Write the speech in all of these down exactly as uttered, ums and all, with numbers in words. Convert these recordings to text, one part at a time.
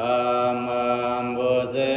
Dhammaṃ pūjemi. โอติกา ကုံၸဝ်ႈႁူၵ်းပႃး တြႃးၵႅၼ်ႇၸဝ်ႈမျၢတ်ႈၼႆႉ တုၵ်ႉၶၵူဝ်ယမ်ၵူဝ်ဝႆႉသေလႄႈ ပၢင်းတၢင်ႇလိူဝ်ႁူဝ် ပိူင်ႁဵင်ၵလိ တီႈၶႃႈယဝ်ႉ။ Saṅghaṃ pūjemi. ဢေႃးတိၵႃ ၵုင်ႇၸဝ်ႈၵဝ်ႈပႃး ဢရိယသမုဒိသင်ႇၶႃႇ လူႇႁတပေႇ ၽြႃးပဵၼ်ၸဝ်ႈမျၢတ်ႈၼႆႉ တုၵ်ႉၵၵူဝ်ယမ်ၵူဝ်ဝႆႉသေလႄႈ ပၢင်းတၢင်ႇၼိူဝ်ႁူဝ် ပိူင်ႁဵင်ၵလိ တီႈၶႃႈယဝ်ႉ။ ဢေႃးၵႃႇသ ဢေႃးၵႃႇသ ဢေႃးၵႃႇသ ၵႃႇယၵမ်ႇ ဝၸီႇၵမ်ႇ မၼေႃးၵမ်ႇ ၼင်ႇၵႃႈတူဝ်ႈ ဢေသေႃး ဝႃႈၸႂ်ၵျၢမ်ႇ ပဵၼ်ၵမ်ႇ တုၸရိုၵ်ႈ ၶိူင်ႈပိူၵ်ႇလမ်းလင် မဝ်ႇၸၢင်ႇမဝ်ႇၸႅတ်ႈ တႃႇပႅတ်ႇသႅၼ်မဵဝ်း ၸိူဝ်းၼၼ်ႉ ၼႃႇၵျူဝ်းပုၼ်ႈတႃႇ ၽေးပႃးဢဝ်ႁႃႈယၢမ်းၼႆႉ တမ်ႈတီႈ ၽြႃးရတၼႃႇ တြႃးရတၼႃႇ သင်ႇၶႃႇရတၼႃႇ ၵႃႇတိရတၼႃႇ မျၢတ်ႈၸဝ်ႈသၢမ်ပိူင်ၸိူဝ်းၼၼ်ႉ ၶႃႈမႃးယမ်ၵူဝ်းၵွမ်ႈ ဢူဝ်းၵူမ်ႈတေႃႇပူႇၸေႃႇ ၵူပ်ႉၵၢၼ်းဝၼ်းဝႆႈ ႁႂ်ႈလႆႈထူၼ်ႈထိုင် ပထမ တုတိယ တတိယ ပွၵ်ႈၼိုင်ႈ သွင်ပွၵ်ႈ သၢမ်ၽဝ်ႇ ၵူပ်ႉၵဝ်ႇ ယူႇမိူဝ်း ၵိူတ်ႇတၢင်ႇတၼ်းၶႂၢင်ႇ သီႇသေႇဝၼ်ႇတေႇ ၼမေႃး ယွၼ်းၵၼ်ႇတေႃး ဝႆႈတီႈၵႃႈယဝ်ႉၼင်ႇ ဢၼ်ၽွၼ်းလီ ၼင်ႇၵႃႈလႆႈမႃးၵူမ်ႈၼႃႈ ယူႇမိူဝ်း ၵိူတ်ႇတၢင်ႇတၼ်းၶႂၢင်ႇ သီႇသေႇဝၼ်ႇတေႇ ၼမေႃး ယွၼ်းၵၼ်ႇတေႃး ဝႆႈၼႆႉ ၸၢတ်ႈလႂ်ပၢၼ်လႂ်သေၵေႃႈ ႁႂ်ႈလႆႈလေႃးသၢင်ႈၵၢင်ႇသေ ဢပႄႇသီႇပိူင် ၵၢတ်ႇသၢမ်ပိူင် ငဵင်ႈၵၢတ်ႇပႅတ်ႇပိူင် ၵႅၼ်ႇလွင်ႈႁႃႈပိူင် ဝိပတ်ႉတိတြႃးသီႇပိူင် ယႃႇသၼတြႃးႁႃႈပိူင် ၸိူဝ်းၼၼ်ႉသေလႄႈ တၼ်းလႆႈ ၸႃႇသုၸႃႇသဵင်ႈ ႁႂ်ႈဢုပ်ႇလႆႈ သၼ်ႇတြႃး မၼ်ႇတြႃး ပုတ်ႉထြႃး ၼိပ်ႉပၢၼ်ႇတြႃး မျၢတ်ႈၼၼ်ႉသေၵမ်း လူၺ်ႈတီႈၶႃႈၼေႃႈ။ ဢသိၼ်ႇတေႇယ ၽြႃးပဵၼ်ၸဝ်ႈႁဝ်းၼႆႉ တီႈၶႃႈၸမ်ႉ ရူႇပဝႃႇ ႁၢင်ႈၽၢင်တွၼ်းတၢင်ႇ တင်းသဵင်ႈလႄႈ ၺႃႇၼဝႃႇ ၺၢၼ်ႇပၼ်ႇၺႃႇ ႁူၼ်ႉပၢႆးဝႆးလႄႈ ပီႇတိမႃႇ ဢုင်ႇဢဝ်ႉသဝ်ႁဝ်း ၵႄႇလိူဝ်ၼိူဝ်ပိူၼ်ႈလႄႈ မုၼိၽႃႇၵဝႃႇ ၸင်ႇလႆႈၸိုဝ်ႈဝႃႈ မုၼိၽႃႇၵဝႃႇ သုင်ႇသုတ်ႉတိၵႃႇယဝ်ႉ သေႇတီႇယႃႇၼမ်ႇ ထႃႇတုသေႇတီႇ ထမ်ႇမသေႇတီႇ ပရိၽေႃးၵသေႇတီႇ ဝတ်ႉထသသေႇတီႇ တၢင်ႇၵသေႇတီႇ သီႇၸဝ်ႈၸိူဝ်းၼၼ်ႉ ဝၼ်ႇၼၵၼ်ႇထႃႇ ရသသမ်ႇပၼ်ႇၼမ်ႇ ႁၢင်ႈၽၢင်ႁၢႆႉႁွမ်ႇ ဢရသႃႇ တႅမ်ႈႁွမ်ႇပဵင်းလီလႄႈ ဝူဝ်းၽင်ဝႃႈ မွၵ်ႇလႄႈသၢင်း ဝတ်ႉတၵမ်ႇဝႃႈ ၼမ်ႉလႄႈသၢင်း ဢၵိတ်ႉတိပင်ႇဝႃႈ ၾႆးတဵၼ်းလႄႈသၢင်း တေႇမႃႇပုၸေႇမႃႇ လူႇတၢၼ်းသဵင်ႈသဵင်ႈ တီႈၵႃႈယဝ်ႉ ဢိဒမ်ႇမေႇ ပုၺ်ႇၺမ်ႇ ဢသႃႇဝၵ်ႉၵယႃႇ ဝႃႁမ်ႇ ႁေႃးတု ၵုသူဝ်ႇတၢင်းလီတီႈၼႆႈ ႁႂ်ႈလႆႈဢွၵ်ႇယွင်ႈႁဝ်းၶႃႈတင်းသဵင်ႈ ၸိူဝ်းမိူဝ်းပျေႃႇထိုင် တီႈဢၼႃႇသဝေႃးသီႇမႄႈ သဵင်ႈယွၼ်းဝတ်ႉႁႂ်ႈ တဵမ်လွမ်ႉတၢႆ ၼိပ်ႉပႃႇၼၼ်ႉသေၵမ်း ဢိဒမ်ႇမေႇ ပုၺ်ႇၺမ်ႇ မၵ်ႉၵၽလ ၼိပ်ႉပႃႇၼသ်သ ပၸ်ႉၸယေႃး ႁေႃးတု ၵုသူဝ်ႇၼႃႇမုၼ်ႇၼၼ်ႉ ၵဝ်ၶႃႈ လႆႈမႃးလူႇတၢၼ်းၼႆႉ ႁႂ်ႈလႆႈႁွတ်ႈထိုင် မၵ်ႉၺၢၼ်ႇ ၽူဝ်ႇၺၢၼ်ႇ ၼိပ်ႉပၢၼ်ႇ တီႈၵတ်းယဵၼ်သေၵမ်း လူၺ်ႈတီႈၶႃႈၼေႃႈ။ ပုတ်ႉထၵုၼႃႇၼၼ်ႇတေႃး ထမ်ႇမၵုၼႃႇၼၼ်ႇတေႃး သင်ႇၶၵုၼႃႇၼၼ်ႇတေ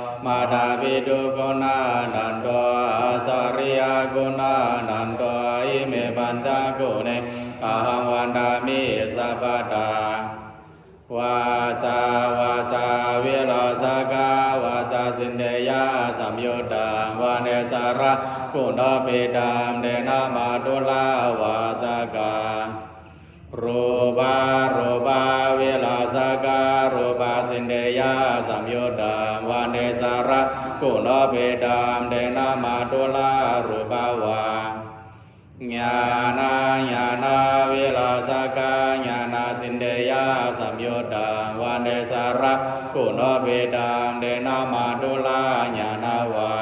ႃး မႃႇတႃႇပိတုၵုၼႃႇၼၼ်ႇတေႃး ဢႃႇၸရိယၵုၼႃႇၼၼ်ႇတေႃး ဢိမေ ပၼ်ၸ ၵုၼေ ဢႁင် ဝၼ်ႇတႃႇမိ သပ်ႉပတႃႇ။ ဝၸ်ႉၸ ဝၸ်ႉၸ ဝိရေႃးသၵ ဝၸ်ႉၸ သိၼ်ႇတေႇယ သမ်ႇယုတ်ႉတင်ႇ ဝၼ်ႇတေႇသရ ၵုၼေႃးပိတင်ႇ တေႇၼ မတ်ႉတုလ ဝၸ်ႉၸၵႃႇ။ ရူႇပ ရူႇပ ဝိရေႃးသၵ ရူႇပ သိၼ်ႇတေႇယ သမ်ႇယုတ်ႉတင်ႇ ဝၼ်ႇတေႇသရ guṇopetamtena māthurā rūpā vā ñāṇā ñāṇavilasakā ñāṇasindhiyāsaṃyuttā vādesarā guṇopetamtena māthurā ñāṇā vā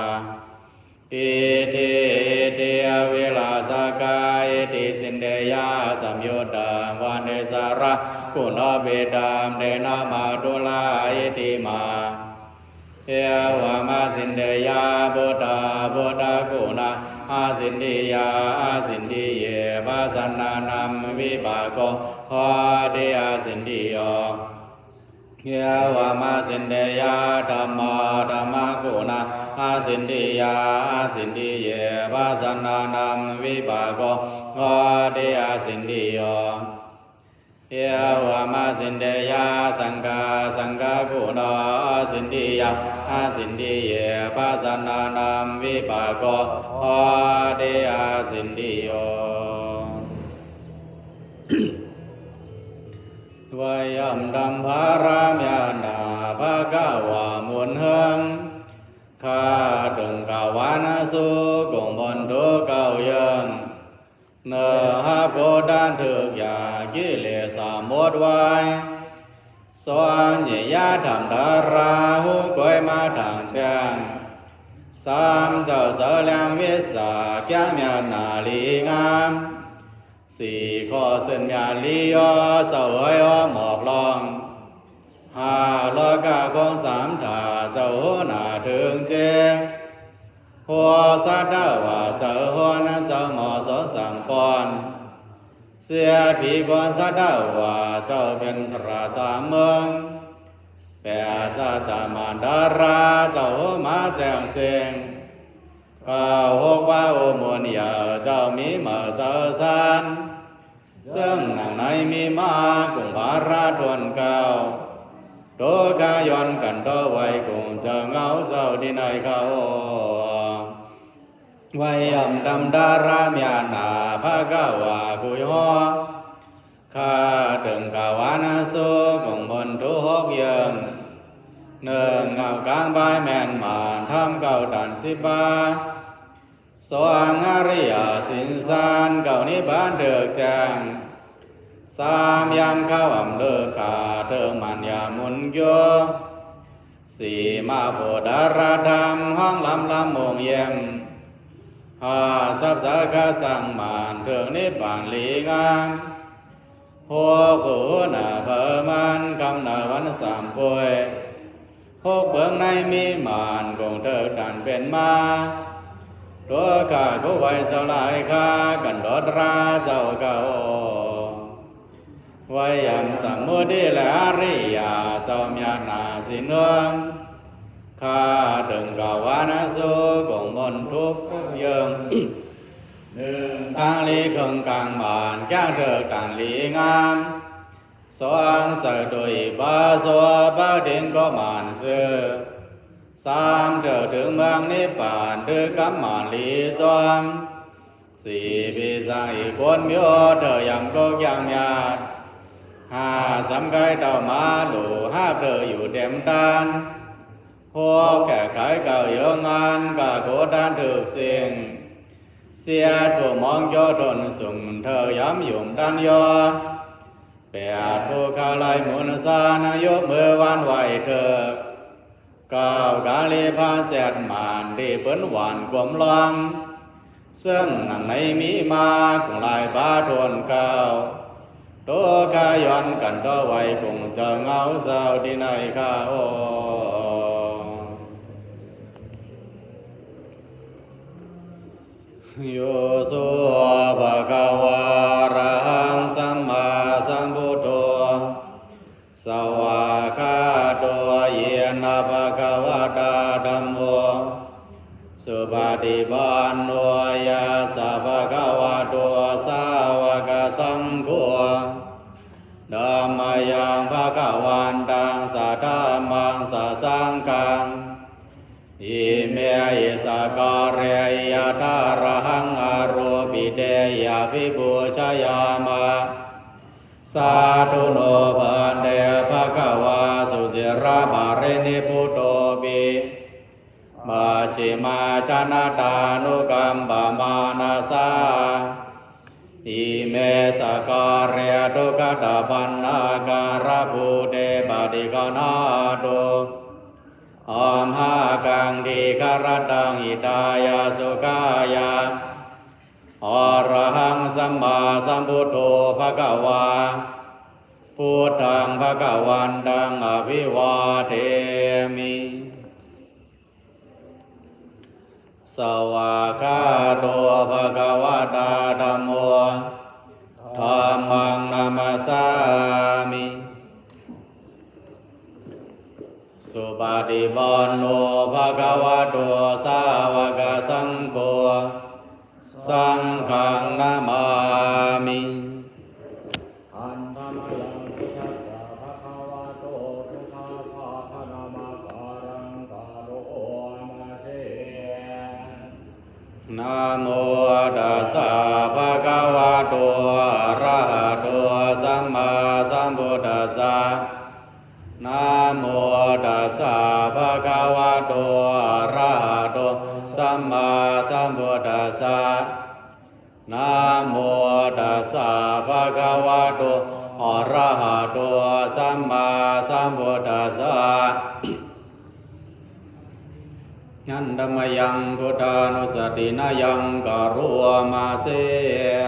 itthivitthiyavilasakā itthisindhiyāsaṃyuttā vādesarā guṇopetamtena māthurā itthimatā evamasindhiyā buddhā buddhaguṇā asindhiyā asindhiye pasannānaṃ vipāko hoti asindhiyo evamasindhiyā dhammā dhammaguṇā asindhiyā asindhiye pasannānaṃ vipāko hoti asindhiyo evamasindhiyā saṅghā saṅghaguṇā asindhiyā asindhiye pasannānaṃ vipāko hoti asindhiyo วายามดำพระรามยานาภะกะวาหมุนเฮิง ข้าถึงกาวันสุกุมลทุกเก้าเยิง เนื้อหับโกดันถึกยากิเลสสามดไว้ สอนเยยะธรรมดาราหูกวยมาทางแจ้ง สามเจ้าเสริญแรงวิสาแก้มยานาลีงาม สี่ข้อเส้นยาลียอเสวยอ้อมออกลอง ห้าโลกาคงสามถาเจ้าหัวหน้าถึงเจ หัวสัตว์ว่าเจ้าหัวนั้นเจ้าหมอสอนสั่งปอน เสียผีบนสัตว์ว่าเจ้าเป็นสราสามเมือง แปดสัตว์มารดาราเจ้ามาแจ้งเสียง เก้าหกว่าอุมุนยาเจ้ามีมาเสาสาร ซึ่งหนังในมีมากุมภาราทวนเก้า โตกาย้อนกันต่อไว้กุงเจ้าเงาเจ้าที่ในเขา ไว้ย่อมดำดารามยานาภะกะวากุยหอ ข้าถึงกาวันสุกุมลทุกหกเยิง หนึ่งเงากลางบายแม่นหมานทำเก้าตันสิบปา สองอริยสินสารเก้านิพพานเถิกแจ้ง สามยามเขาอำเลิกขาเถิงมันยามุนโย สี่มาโพธารธรรมห้องลำลำมงเยี่ยม ห้าทรัพย์สาขาสร้างมานเถิงนิพพานหลีงาม หกผู้หน้าเผอมันคำหน้าวันสามป่วย หกเบื้องในมีมานคงเถิกดันเป็นมา ตัวข้าผู้ไหวเจ้าหลายข้ากันดดราเจ้าเก่า ไว้ยามสมุติและอริยาเจ้ามีอาณาสินวง ข้าถึงกาวันสุกุมลทุกเยิง หนึ่งทางหลีเคิงกลางบานแก้งเถิกตันหลีงาม สองใส่โดยบาสวะปะเด็นก็หมานซื่อ สามเถิกถึงเมืองนิพพานถือกำหมานหลีจอม สี่ปีสร้างอีกคนมิโอเถิกยำก็ยังยาด ห้าสำไกเต้ามาหลูหาบเถิกอยู่เต็มด้าน หกแก้ไขเก่าเยอะงานกะโกด้านถืกสิ่ง เสียดผู้มองโยทนสุมเถิกย้ำหยุ่มด้านยอ แปดผู้ข้าไล่หมุนสานยกมือวานไหวเถิก เก้ากาลีพาแสดหมานที่เปิ้นหวานกลมลอง ซึ่งหนังในมีมากุงลายบาทวนเก้า โตกาย้อนกันต่อไว้กุงเจ้าเงาเจ้าที่ในข้าโอ Yo so bhagavā arahaṃ sammāsambuddho, svākkhāto yena bhagavatā dhammo, supaṭipanno yassa bhagavato sāvakasaṅgho, tammayaṃ bhagavantaṃ sadhammaṃ sasaṅghaṃ, imehi sakkārehi yathārahaṃ āropitehi abhipūjayāma. Sādhu no bhante bhagavā suciraparinibbutopi, Majjhimā janatānukampamānasā ime sakkāre duggatapaṇṇākārabhūte paṭiggaṇhātu amhākaṃ dīgharattaṃ hitāya sukhāya. Arahaṃ sammāsambuddho bhagavā, buddhaṃ bhagavantaṃ abhivādemi. Svākkhāto bhagavatā dhammo, dhammaṃ namassāmi. Supaṭipanno bhagavato sāvakasaṅgho, saṅghaṃ namāmi. Handa mayaṃ buddhassa bhagavato pubbabhāganamakāraṃ karoma se. Namo tassa bhagavato arahato sammāsambuddhassa. Namo tassa bhagavato arahato sammāsambuddhassa. Namo tassa bhagavato arahato sammāsambuddhassa. Handa mayaṃ buddhānussatinayaṃ karoma se.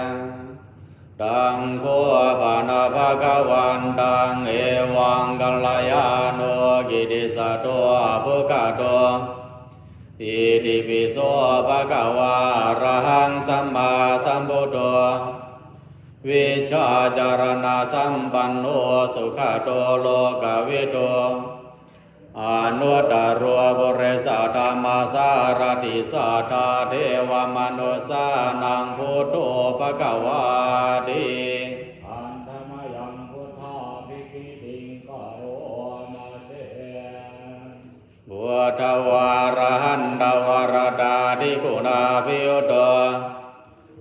Taṃ kho pana bhagavantaṃ evaṃ kalyāṇo kittisaddo abbhuggato: Itipi so bhagavā arahaṃ sammāsambuddho, vijjācaraṇasampanno sugato lokavidū, anuttaro purisadammasārathi satthā devamanussānaṃ buddho bhagavāti. Handa mayaṃ buddhābhigītiṃ karoma se. Buddho vārahantavaratādiguṇābhiyutto,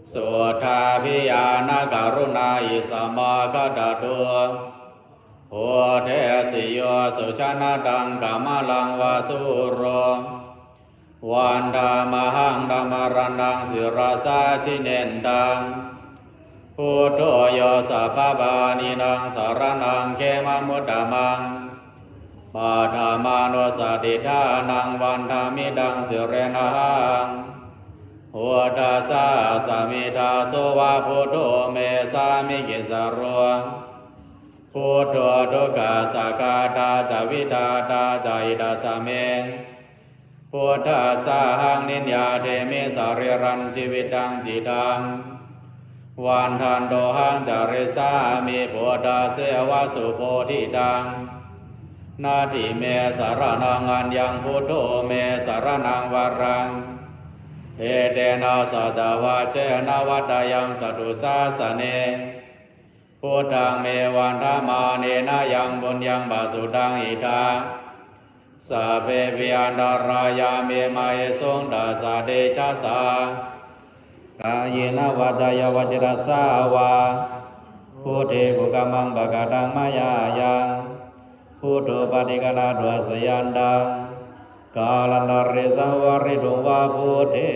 suddhābhiñāṇakaruṇāhi samāgatattu, bodhesi yo sujanataṃ kamalaṃ va sūro, vandāmahaṃ tamaraṇaṃ sirasā jinendaṃ. Buddho yo sabbapāṇīnaṃ saraṇaṃ khemamuttamaṃ, paṭhamānussatiṭṭhānaṃ vandāmi taṃ sirenahaṃ. Buddhassa asmi dāso va buddho me sāmikissaro, buddho dukkhassa ghātā ca vidhātā ca hitassa me. Buddhassāhaṃ niyyādemi sarīrañjīvitañcidaṃ, vandantohaṃ carissāmi buddhasseva subodhitaṃ. Natthi me saraṇaṃ aññaṃ, buddho me saraṇaṃ varaṃ, etena saccavajjena vaḍḍheyyaṃ satthu sāsane. Buddhaṃ me vandamānena yaṃ puññaṃ pasutaṃ idha, sabbepi antarāyā me māhesuṃ tassa tejasā. Kāyena vācāya va cetasā vā, buddhe kukammaṃ pakataṃ mayā yaṃ, buddho paṭiggaṇhatu accayantaṃ, kālantare saṃvarituṃ va buddhe.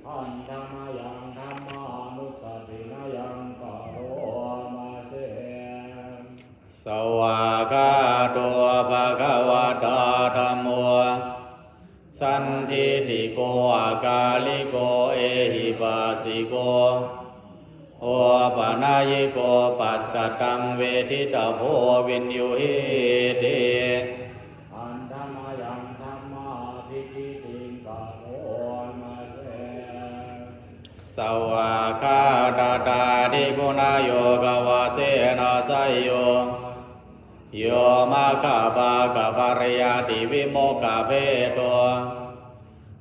Handa mayaṃ dhammānussatinayaṃ karoma se. Svākkhāto bhagavatā dhammo, sandiṭṭhiko akāliko ehipassiko, opanayiko paccattaṃ veditabbo viññūhīti. Handa mayaṃ dhammābhigītiṃ karoma se. Svākkhātatādiguṇayogavasena seyyo, yo maggapākapariyattivimokkhabhedo,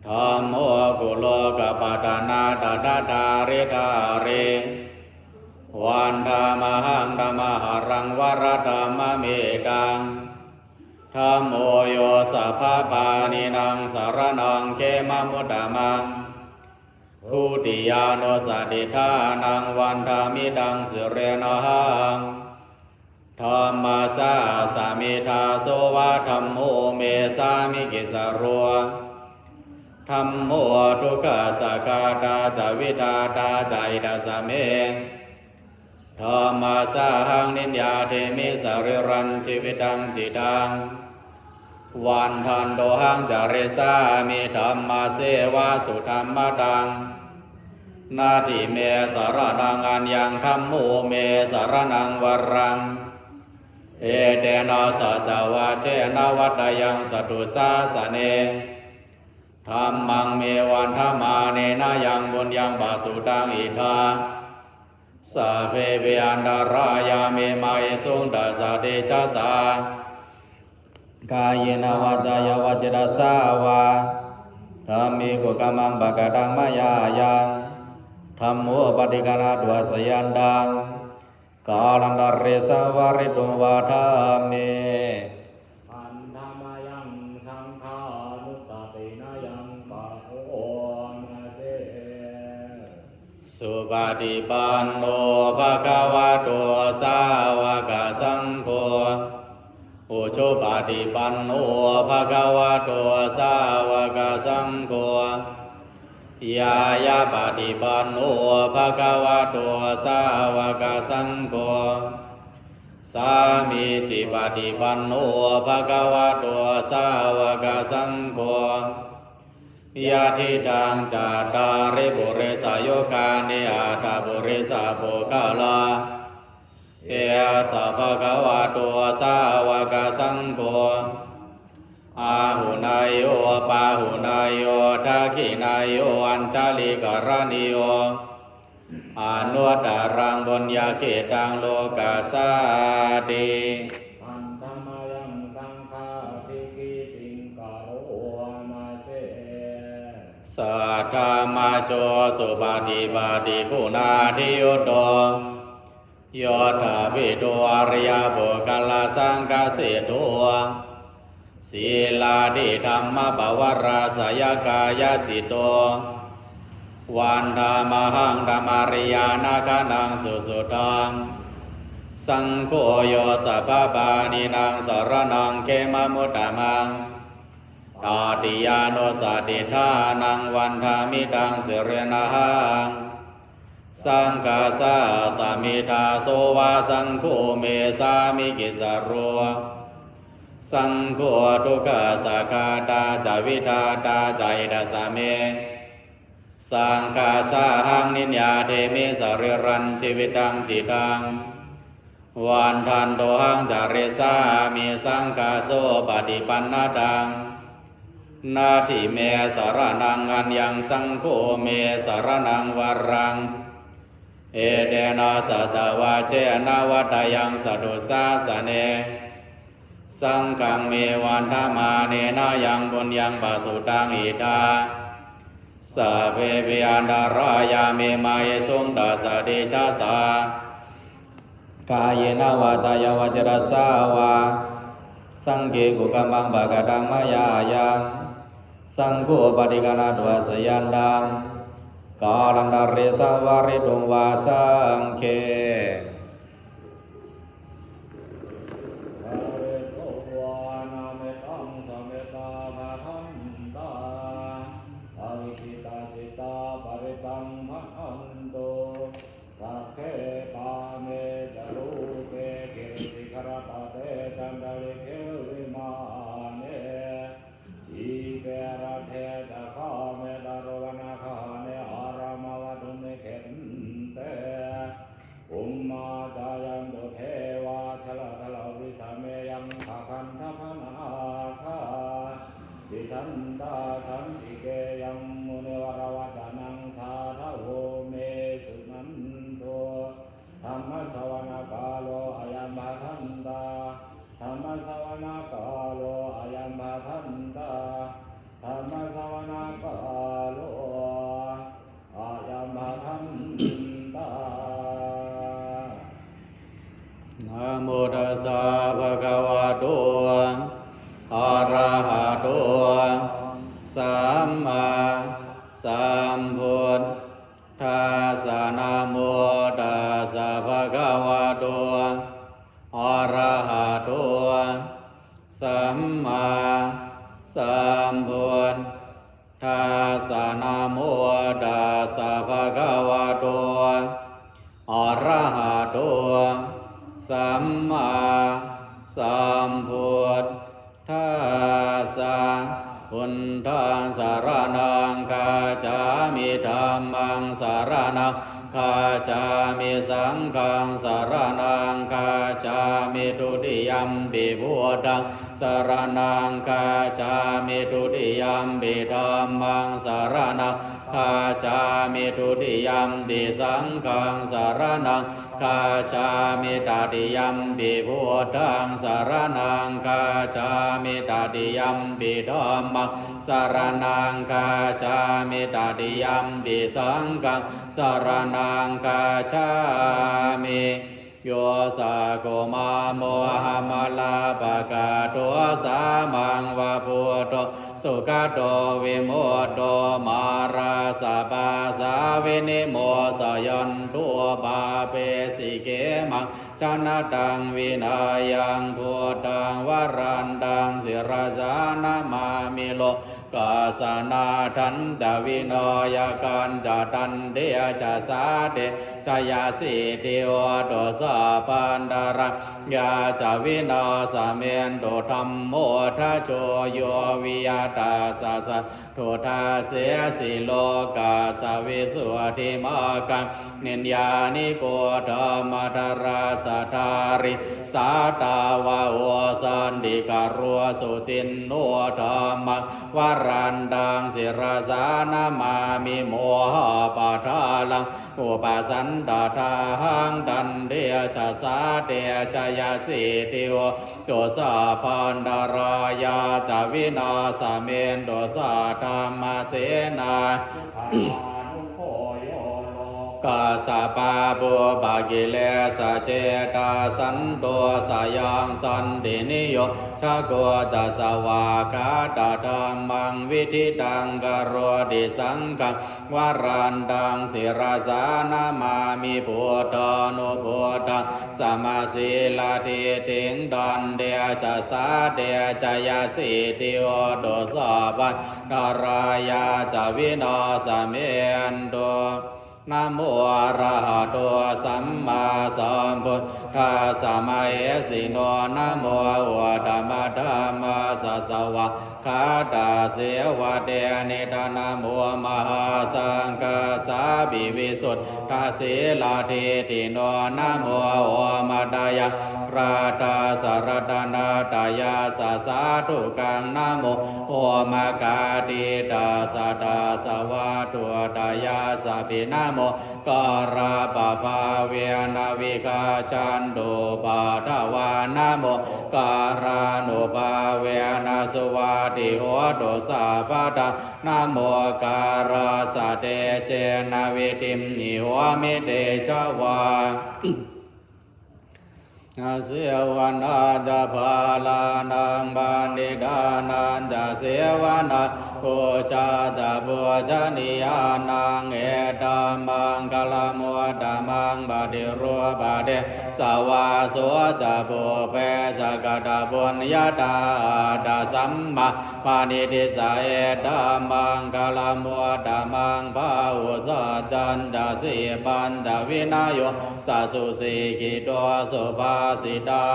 dhammo kulokapatanā tadadhāridhārī, vandāmahaṃ tamaharaṃ varadhammametaṃ. Dhammo yo sabbapāṇīnaṃ saraṇaṃ khemamuttamaṃ, dutiyānussatiṭṭhānaṃ vandāmi taṃ sirenahaṃ. Dhammassa asmi dāso va dhammo me sāmikissaro, Dhammo dukkhassa ghātā ca vidhātā ca hitasamme. Dhammassāhaṃ niyyādemi sarīrañjīvitañcidaṃ. Vandantohaṃ carissāmi dhammasseva sudhammataṃ. Natthi me saraṇaṃ aññaṃ, dhammo me saraṇaṃ varaṃ. Etena saccavajjena vaḍḍheyyaṃ satthu sāsane. Dhammaṃ me vandamānena yaṃ puññaṃ pasutaṃ idha, sabbepi antarāyā me māhesuṃ tassa tejasā. Kāyena vācāya va cetasā vā, dhamme kukammaṃ pakataṃ mayā yaṃ, dhammo paṭiggaṇhatu accayantaṃ, kālantare saṃvarituṃ va dhamme. Handa mayaṃ saṅghānussatinayaṃ karoma se. Supaṭipanno bhagavato sāvakasaṅgho, ujupaṭipanno bhagavato sāvakasaṅgho, ñāyapaṭipanno bhagavato sāvakasaṅgho, sāmīcipaṭipanno bhagavato sāvakasaṅgho, yadidaṃ cattāri purisayugāni aṭṭha purisapuggalā, esa bhagavato sāvakasaṅgho, āhuneyyo pāhuneyyo dakkhiṇeyyo añjalikaraṇīyo, anuttaraṃ puññakkhettaṃ lokassāti. Handa mayaṃ saṅghābhigītiṃ karoma se. Saddhammajo supaṭipattiguṇādiyutto, yoṭṭhabbidho ariyapuggalasaṅghaseṭṭho, sīlādidhammapavarāsayakāyacitto, vandāmahaṃ tamariyāna gaṇaṃ susuddhaṃ. Saṅgho yo sabbapāṇīnaṃ saraṇaṃ khemamuttamaṃ, tatiyānussatiṭṭhānaṃ vandāmi taṃ sirenahaṃ. Saṅghassa asmi dāso va, saṅgho me sāmikissaro. Saṅgho dukkhassa ghātā ca vidhātā ca hitassa me. Saṅghassāhaṃ niyyādemi sarīrañjīvitañcidaṃ. Vandantohaṃ carissāmi saṅghassopaṭipannataṃ. Natthi me saraṇaṃ aññaṃ, saṅgho me saraṇaṃ varaṃ. Etena saccavajjena vaḍḍheyyaṃ satthu sāsane. Saṅghaṃ me vandamānena yaṃ puññaṃ pasutaṃ idha, sabbepi antarāyā me māhesuṃ tassa tejasā. Kāyena vācāya va cetasā vā, saṅghe kukammaṃ pakataṃ mayā yaṃ, saṅgho paṭiggaṇhatu accayantaṃ, kālantare saṃvarituṃ va saṅghe. Pharitvāna mettaṃ samettā bhadantā, avikkhittacittā parittaṃ bhaṇantu. Sagge kāme ca rūpe girisikharataṭe cantalikkhe vimāne, dīpe raṭṭhe ca gāme taruvanagahane aramawaṭhumi khette, bhummā cāyantu devā jalathalavisame yakkhagandhabbanāgā, tiṭṭhantā santike yaṃ munivaravacanaṃ sādhavo me suṇantu. Dhammassavanakālo ayam bhadantā. Dhammassavanakālo ayam bhadantā. Dhammassavanakālo ayam bhadantā. Namo tassa bhagavato arahato sammāsambuddhassa. Namo tassa bhagavato arahato sammāsambuddhassa. bhagavato arahato sammāsambuddhassa. Buddhaṃ saraṇaṃ gacchāmi. Dhammaṃ saraṇaṃ gacchāmi. Saṅghaṃ saraṇaṃ gacchāmi. Dutiyampi buddhaṃ saraṇaṃ gacchāmi. Dutiyampi dhammaṃ saraṇaṃ gacchāmi. Dutiyampi saṅghaṃ saraṇaṃ gacchāmi. Tatiyampi buddhaṃ saraṇaṃ gacchāmi. Tatiyampi dhammaṃ saraṇaṃ gacchāmi. Tatiyampi saṅghaṃ saraṇaṃ gacchāmi. Yo cakkhumā mohamalāpakaṭṭho, sāmaṃ va buddho sugato vimutto, mārassa pāsā vinimocayanto, pāpesi khemaṃ janataṃ vineyyaṃ. Buddhaṃ varantaṃ sirasā namāmi, lo kassa nāthañca vināyakañca. Tantejasā te jayasiddhi hotu sabbantarāyā ca vināsamentu. Dhammo dhajo yo viya tassa satthu dassesi, lokassa visuddhimaggaṃ niyyāniko dhammadharassa dhārī, sātāvaho santikaro suciṇṇo. Dhammaṃ varantaṃ sirasā namāmi, mohappadālaṃ upasantadāhaṃ. Tantejasā te jayasiddhi hotu sabbantarāyā ca vināsamentu. Saddhammasenā kassa pāpūpakilesajetā, santo sayaṃ santiniyojako ca, svākkhātadhammaṃ viditaṃ karoti. Saṅghaṃ varantaṃ sirasā namāmi, buddhānubuddhaṃ samasīladiṭṭhiṃ. Tantejasā te jayasiddhi hotu sabbantarāyā ca vināsamentu. Namo arahato sammāsambuddhassa mahesino. Namo uttamadhammassa svākkhātasseva tenidha. Namo mahāsaṅghassāpi visuddhasīladiṭṭhino. Namo omātyāraddhassa ratanattayassa sādhukaṃ. Namo omakātītassa tassa vatthuttayassapi. Namo kārabhāvena vigacchantu upaddavā. Namo kārānubhāvena suvatthi hotu sabbadā. Namo kārassa tejena vidhimhi homi tejavā. Asevanā ca bālānaṃ, paṇḍitānañca sevanā, pūjā ca pūjanīyānaṃ, etammaṅgalamuttamaṃ. Paṭirūpadesavāso ca, pubbe ca katapuññatā, attasammā paṇidhi ca, etammaṅgalamuttamaṃ. Bāhusaccañca sippañca vinayo ca, susikkhito subhāsitā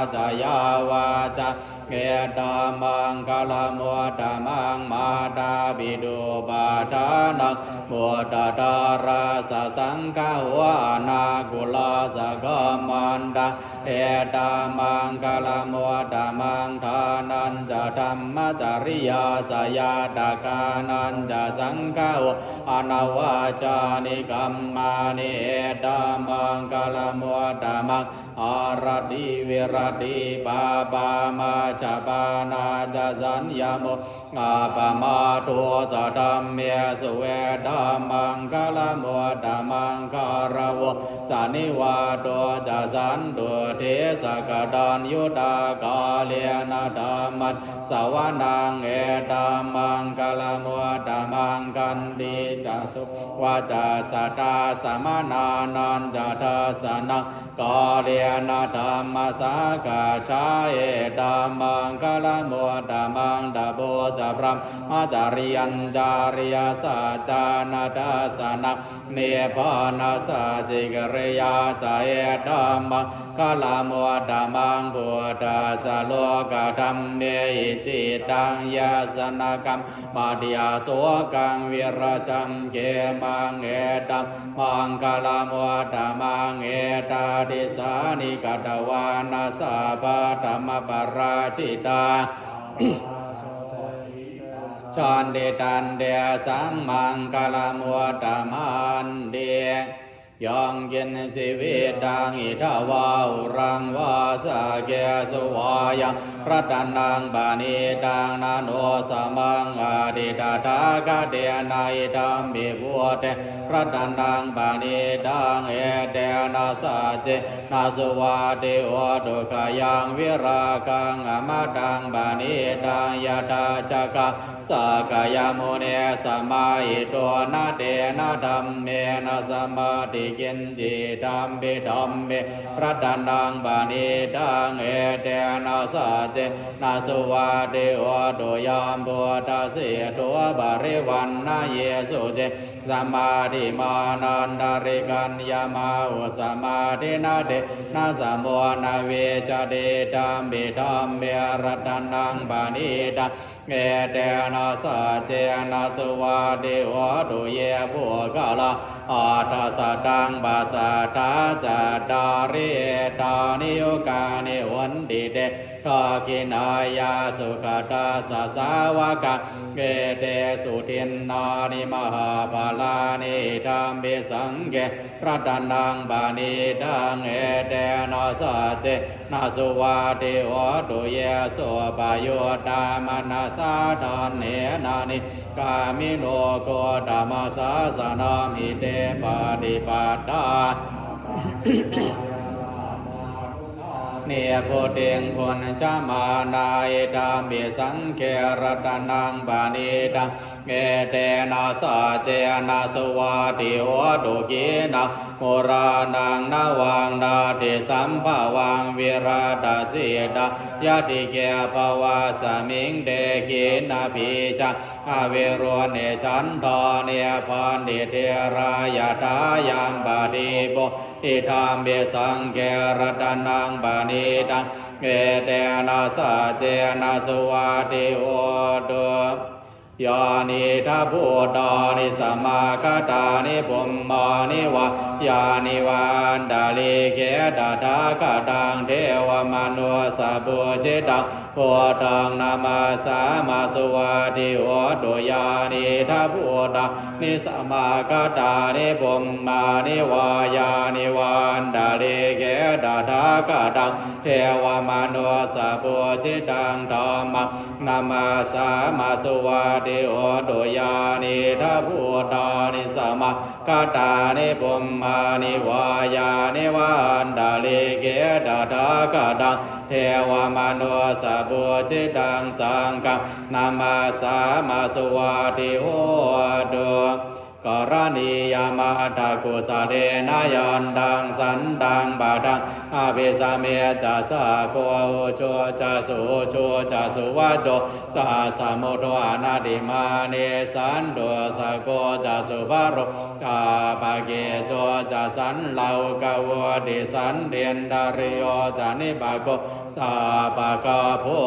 ca, yā vācā, etammaṅgalamuttamaṃ. Mātāpituupaṭṭhānaṃ, puttadārassa saṅgaho, anākulā ca kammantā, etammaṅgalamuttamaṃ. Dānañca dhammacariyā ca, ñātakānañca saṅgaho, anavajjāni kammāni, etammaṅgalamuttamaṃ. Āratī viratī pāpā, majjapānā ca saññamo, appamādo ca dhammesu, etammaṅgalamuttamaṃ. Gāravo ca nivāto ca, santuṭṭhī ca kataññutā, kālena dhammassavanaṃ, etammaṅgalamuttamaṃ. Khantī ca sovacassatā, samaṇānañca dassanaṃ, kālena dhammasākacchā, etammaṅgalamuttamaṃ. Tapo ca brahmacā ariyañca ariyasaccāna dassanaṃ nibbānasacchikiriyā ca etammaṅgalamuttamaṃ. Phuṭṭhassa lokadhammehi cittaṃ yassa na kampati asokaṃ virajaṃ khemaṃ etammaṅgalamuttamaṃ. Etādisāni katvāna sabbatthamaparājitā janti tantesaṃ maṅgalamuttamanti. Yaṅkiñci vittaṃ idha vā huraṃ vā saggesu vā yaṃ ratanaṃ paṇītaṃ na no samaṃ atthi tathāgatena idampi buddhe ratanaṃ paṇītaṃ etena saccena suvatthi hotu. Khayaṃ virāgaṃ amataṃ paṇītaṃ yadajjhagā sakyamunī samāhito na tena dhammena samatthi kiñci idampi dhamme ratanaṃ paṇītaṃ etena saccena suvatthi hotu. Yambuddhaseṭṭho parivaṇṇayī suciṃ samādhimānantarikaññamāhu samādhinā tena samo na vijjati idampi dhamme ratanaṃ paṇītaṃ etena saccena suvatthi hotu. Ye puggalā aṭṭhasataṃ pasatthā cattāri etāni yugāni honti te dakkhiṇeyyā sugatassa sāvakā etesu dinnāni mahapphalāni idampi saṅghe ratanaṃ paṇītaṃ etena saccena suvatthi hotu. Ye suppayuttā manasā daḷhena nikkāmino gotamasāsanamhi te pattipattā nibbutiṃ bhuñjamānā idampi saṅghe ratanaṃ paṇītaṃ etena saccena suvatthi hotu. Khīṇaṃ purāṇaṃ navaṃ natthi sambhavaṃ virattacittāyatike bhavasmiṃ te khīṇabījā avirūḷhichandā nibbanti dhīrā yathāyampadīpo idampi saṅghe ratanaṃ paṇītaṃ etena saccena suvatthi hotu. Yānīdha bhūtāni samāgatāni bhummāni vā yāni va antalikkhe tathāgataṃ devamanussapūjitaṃ buddhaṃ namassāma suvatthi hotu. Yānīdha bhūtāni samāgatāni bhummāni vā yāni va antalikkhe tathāgataṃ devamanussapūjitaṃ dhammaṃ namassāma suvatthi hotu. Yānīdha bhūtāni samāgatāni bhummāni vā yāni va antalikkhe tathāgataṃ devamanussapūjitaṃ saṅghaṃ namassāma suvatthi hotu. Karaṇīyamatthakusalena yantaṃ santaṃ padaṃ abhisamecca sakko ujū ca suhujū ca suvaco cassa mudu anatimānī santussako ca subharo ca appakicco ca sallahukavutti santindriyo ca nipako ca appagabbho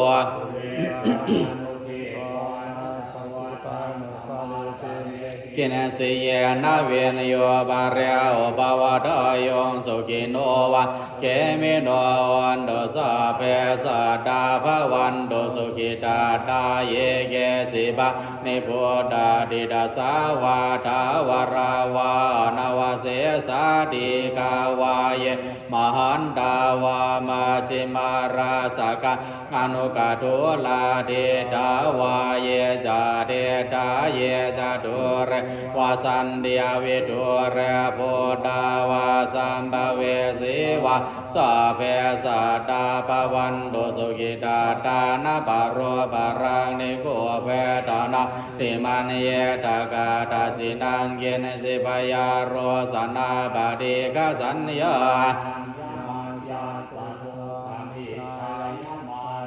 kiñci yena viññū pare upavadeyyuṃ. Sukhino vā khemino hontu sabbe sattā bhavantu sukhitattā. Ye keci pāṇibhūtatthi tasā vā thāvarā vā anavasesā dīghā vā ye mahantā vā majjhimā rassakā aṇukathūlā diṭṭhā vā ye ca adiṭṭhā ye ca dūre vasanti avidūre bhūtā vā sambhavesī vā sabbe sattā bhavantu sukhitattā. Na paro paraṃ nikubbetha nātimaññetha katthaci naṃ kiñci byārosanā paṭighasaññā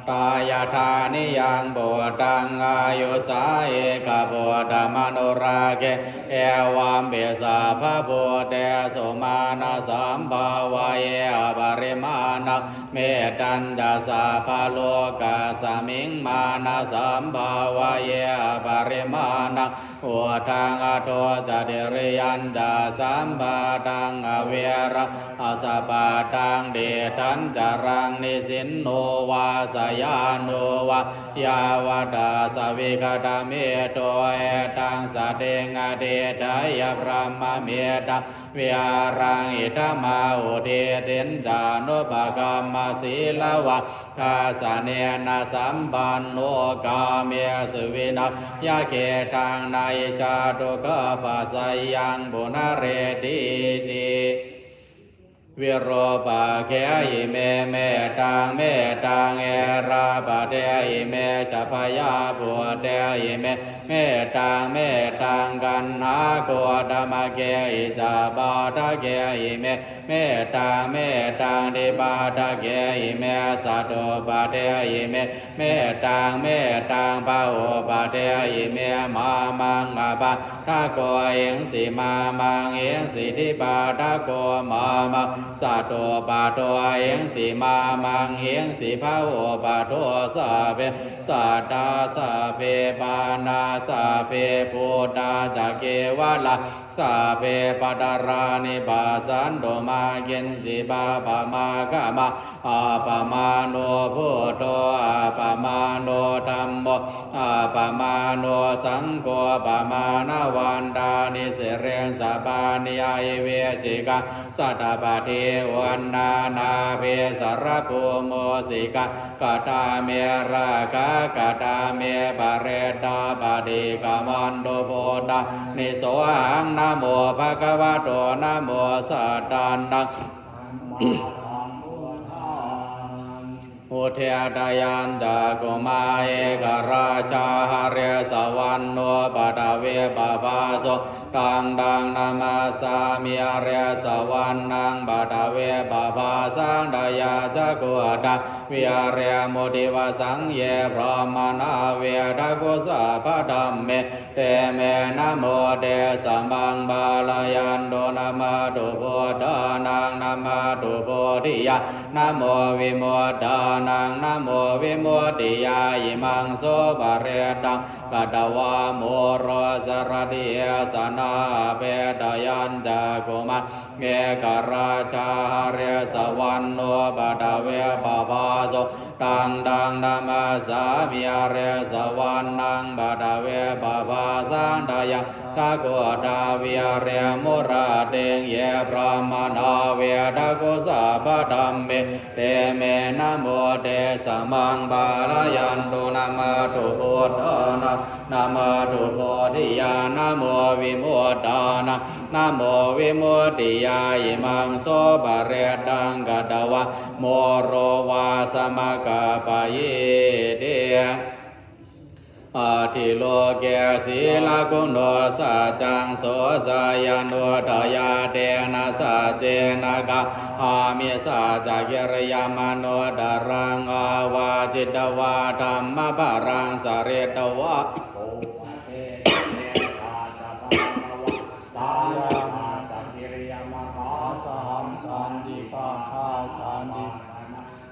Yathā niyaṃ puttaṃ āyusā ekaputtamanurakkhe, evampi sabbabhūtesu mānasambhāvaye aparimāṇaṃ. Mettañca sabbalokasmiṃ mānasambhāvaye aparimāṇaṃ, uddhaṃ adho ca tiriyañca asambādhaṃ averaṃ asapattaṃ. Tiṭṭhañcaraṃ nisinno vā sayāno vā yāvatassa vigatamiddho, etaṃ satiṃ adhiṭṭheyya brahmametaṃ vihāraṃ idhamāhu. Diṭṭhiñca anupagamma sīlavā dassanena sampanno, kāmesu vineyya gedhaṃ na hi jātu gabbhaseyyaṃ punaretīti. Virūpakkhehi me mettaṃ, mettaṃ erāpathehi me ca bhayāputtehi me mettaṃ, mettaṃ kaṇhāgotamakkehi ca pādakehi me mettaṃ, mettaṃ dvipādakehi me satuppadehi me mettaṃ, mettaṃ bahuppadehi me. Mā maṃ apādako hiṃsi, mā maṃ hiṃsi dvipādako mā maṃ satuppado hiṃsi, mā maṃ hiṃsi bahuppado. Sabbe sattā sabbe pāṇā sabbe bhūtā ca kevalā, sabbe bhadrāni passantu mā kiñci pāpam āgamā. Appamāṇo buddho appamāṇo dhammo appamāṇo saṅgho pamāṇavantāni siriṃsapāni ahi vicchikā satapadī uṇṇānābhī sarabū mūsikā. Katā me rakkhā katā me parittā paṭikkamantu bhūtāni sohaṃ. Namo bhagavato namo sattannaṃ udetayaṃ cakkhumā ekarājā harissavaṇṇo paṭhavippabhāso. Taṃ taṃ namassāmi harissavaṇṇaṃ paṭhavippabhāsaṃ. Tayajja guttā viharemu divasaṃ ye brāhmaṇā vedagu sabbadhamme. Te me namo te samaṃ pālayantu. Namatthu buddhānaṃ namatthu bodhiyā namo vimuttānaṃ namo vimuttiyā. Imaṃ so parittaṃ katvā moro saratī esanā. Apetayañcakkhumā ekarājā harissavaṇṇo paṭhavippabhāso. Taṃ taṃ namassāmi harissavaṇṇaṃ paṭhavippabhāsaṃ. Tayajja guttā viharemu rattiṃ ye brāhmaṇā vedagu sabbadhamme. Te me namo te samaṃ pālayantu. Namatthu buddhānaṃ namatthu bodhiyā namo vimuttānaṃ namo vimuttiyā. Imaṃ so parittaṃ katvā moro vāsamakapayīti. Atthi loke sīlaguṇo saccaṃ soceyyanuddayā. Tena saccena kāhāmi saccakiriyamanuttaraṃ. Āvajjitvā dhammabalaṃ saritvā saccabalavā saccakiriyamakāsahaṃ. Santi pakkhā santi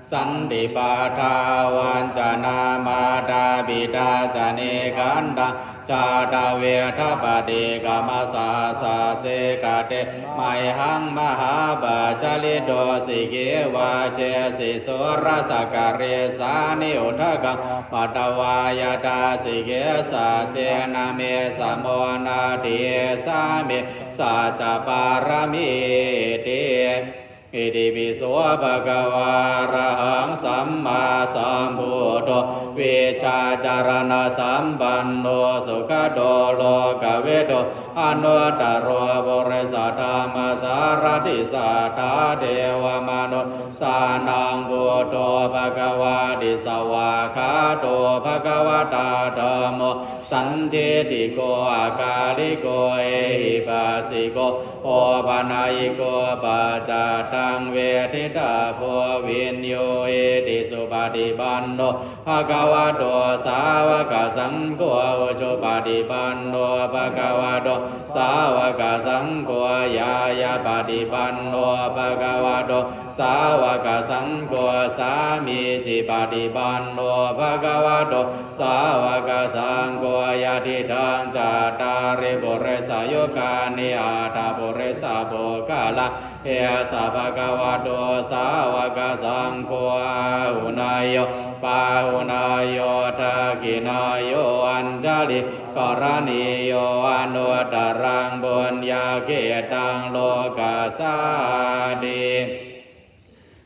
santi padā vañcanā mātā pitā ca nikkhantā jātaveda paṭikkama. Sahassa sīlate mayhaṃ mahāpajjalito sikhī vajjesi sūrasakārisāni udakaṃ patvā yathā sikhī saccena me samo natthi issāmi saccapāramīti. Itipi so bhagavā arahaṃ sammāsambuddho vijjācaraṇasampanno sugato lokavidū anuttaro purisadammasārathi satthā devamanussānaṃ buddho bhagavāti. Svākkhāto bhagavatā dhammo sandiṭṭhiko akāliko ehipassiko opanayiko paccattaṃ veditabbo viññūhīti. Supaṭipanno bhagavato sāvakasaṅgho, ujupaṭipanno bhagavato sāvakasaṅgho, ñāyapaṭipanno bhagavato sāvakasaṅgho, sāmīcipaṭipanno bhagavato sāvakasaṅgho, yadidaṃ cattāri purisayugāni aṭṭha purisapuggalā, esa bhagavato sāvakasaṅgho, āhuneyyo pāhuneyyo dakkhiṇeyyo añjalikaraṇīyo anuttaraṃ puññakkhettaṃ lokassāti.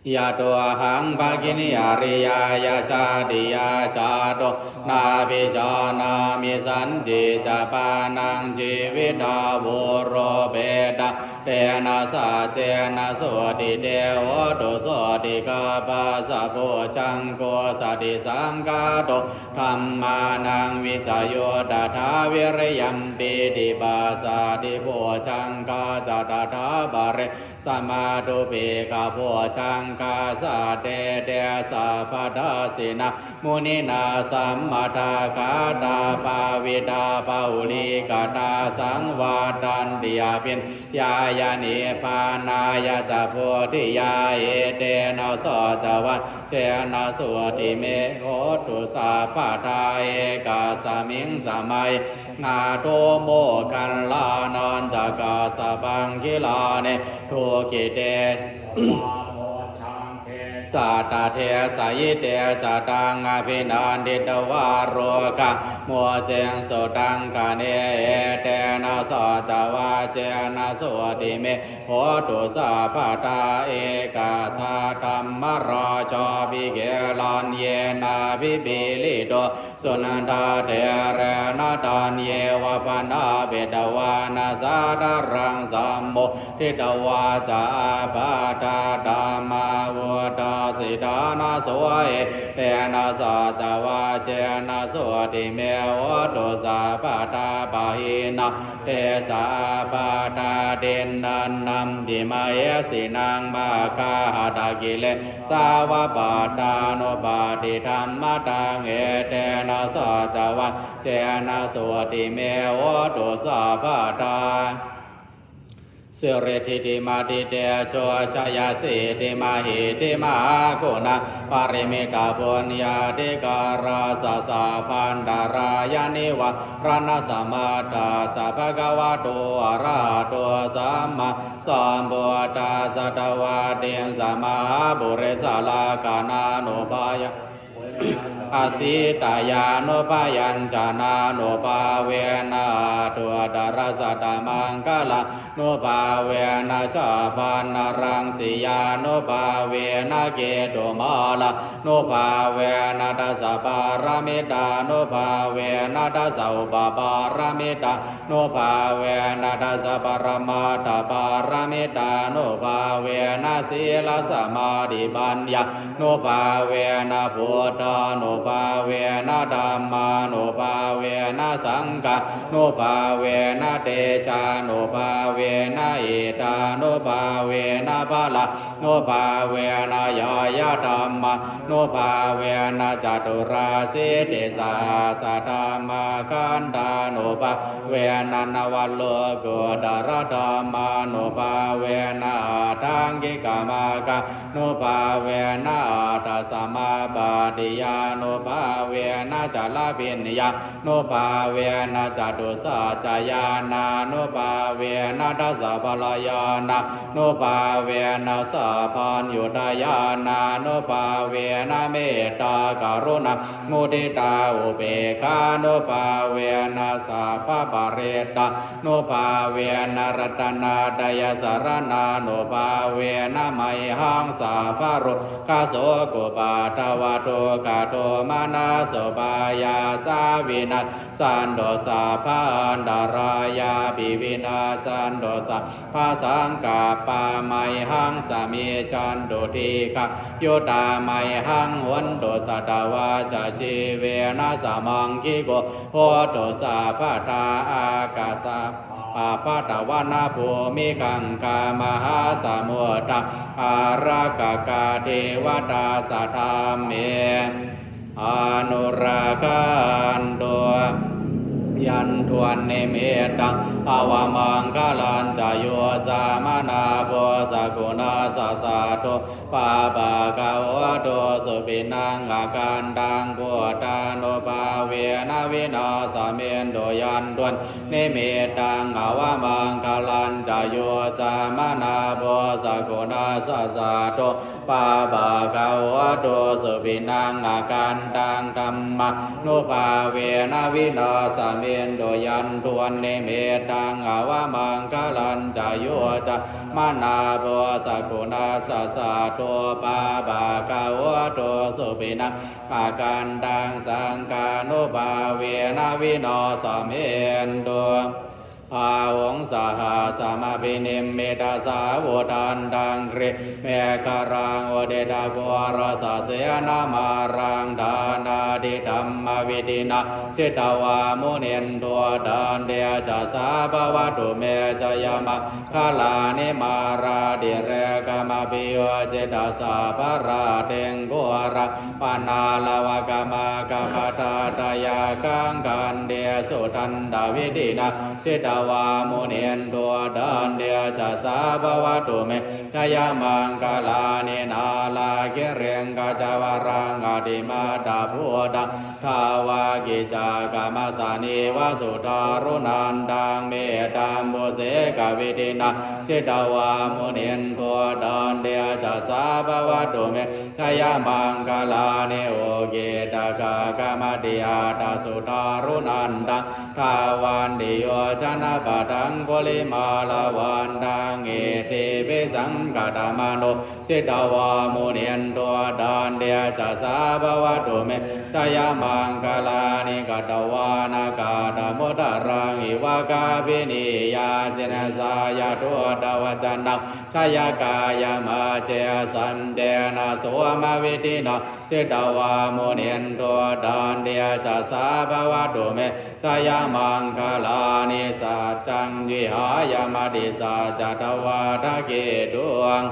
Yatohaṃ bhagini ariyāya jātiyā jāto nābhijānāmi sañcicca pāṇaṃ jīvitā voropetā, tena saccena sotthi te hotu. Sottikāpasa bojjhaṅgo satisaṅkhāto dhammānaṃ vicayo tathā, viriyampīti passaddhi bojjhaṅgā ca tathāpare, samādhupekkhabojjhaṅgā sattete sabbadassinā muninā sammadakkhātā, bhāvitā bahulīkatā, saṃvattanti abhiññāya nibbānāya ca bodhiyā. Etena saccavajjena sotthi me hotu sabbadā. Ekasmiṃ samaye nātho moggallānañca kassapaṃ gilāne dukkhite satta desayi. Te ca taṃ abhinanditvā rogā mucciṃsu taṅkhaṇe. Etena saccavajjena sotthi me hotu sabbadā. Ekadā dhammarājāpi gelaññenābhipīḷito suddhaṭṭherena taññeva bhaṇāpetvāna sādaraṃ sammoditvā ca ābādhā tamhā vuṭṭhāsi ṭhānaso. Etena saccavajjena sotthi me hotu sabbadā. Pahīnā te ca ābādhā tiṇṇannampi mahesinaṃ maggāhatakilesā va pattānuppattidhammataṃ. Etena saccavajjena sotthi me hotu sabbadā. Siridhitimatitejojayasiddhimahiddhimahāguṇāparimitapuññādhikārassa sabbantarāyanivāraṇasamatthassa bhagavato arahato sammāsambuddhassa dvattiṃsamahāpurisalakkhaṇānubyañjanasītyānubyañjanānubhāvena aṭṭhuttarasatamaṅgalānubhāvena chabbaṇṇaraṃsiyānubhāvena ketumālānubhāvena dasapāramitānubhāvena dasaupapāramitānubhāvena dasaparamatthapāramitānubhāvena sīlasamādhipaññānubhāvena buddhānubhāvena dhammānubhāvena saṅghānubhāvena tejānubhāvena iddhānubhāvena balānubhāvena ñāyadhammānubhāvena caturāsītisahassadhammakkhandhānubhāvena navalokuttaradhammānubhāvena aṭṭhaṅgikamaggānubhāvena aṭṭhasamāpattiyānubhāvena chaḷabhiññā nubhāvena catusaccañāṇānubhāvena dasabalañāṇānubhāvena sabbaññutañāṇānubhāvena mettākaruṇāmuditāupekkhānubhāvena sabbaparittānubhāvena ratanattayasaraṇānubhāvena mayhaṃ sabbarogasokupaddavadukkhadomanassupāyāsā manassupāyāsā vinassantu, sabba antarāyāpi vinassantu, sabba saṅkappā mayhaṃ samijjhantu, dīghayuttā mayhaṃ hontu, satavassajīvena samaṅgiko hotu sabbadā. Ākāsapabbatavanabhūmigaṅgāmahāsamuddā ārakkhakā devatā sadā me anurakkhantu. Yandunnimittaṃ avamaṅgalañca yo cāmanāpo sakuṇassa saddo pāpaggaho dussupinaṃ akantaṃ buddhānubhāvena vināsamentu. Yandunnimittaṃ avamaṅgalañca yo cāmanāpo sakuṇassa saddo pāpaggaho dussupinaṃ akantaṃ dhammānubhāvena vināsamentu. Yandunnimittaṃ avamaṅgalañca yo cāmanāpo sakuṇassa saddo pāpaggaho dussupinaṃ akantaṃ saṅghānubhāvena vināsamentu. Bāhuṃ sahassamabhinimmitasāvudhantaṃ girimekhalaṃ uditaghorasasenamāraṃ dānādidhammavidhinā jitavā munindo taṃ tejasā bhavatu me jayamaṅgalāni. Mārātirekamabhiyujjhitasabbarattiṃ ghorampanāḷavakamakkhamathaddhayakkhaṃ khantīsudantavidhinā jitavā munindo taṃ tejasā bhavatu me jayamaṅgalāni. Nāḷāgiriṃ gajavaraṃ atimattabhūtaṃ dāvaggicakkamasanīva sudāruṇantaṃ mettambusekavidhinā jitavā munindo taṃ tejasā bhavatu me jayamaṅgalāni. Ukkhittakhaggam atihatthasudāruṇantaṃ dhāvantiyojanapathaṅgulimālavantaṃ iddhībhisaṅkhatamano jitavā munindo taṃ tejasā bhavatu me jayamaṅgalāni. Katvāna kaṭṭhamudaraṃ iva gabbhinīyā ciñcāya duṭṭhavacanaṃ janakāyamajjhe santena somavidhinā jitavā munindo taṃ tejasā bhavatu me jayamaṅgalāni. Saccaṃ vihāya matisaccakavādaketuṃ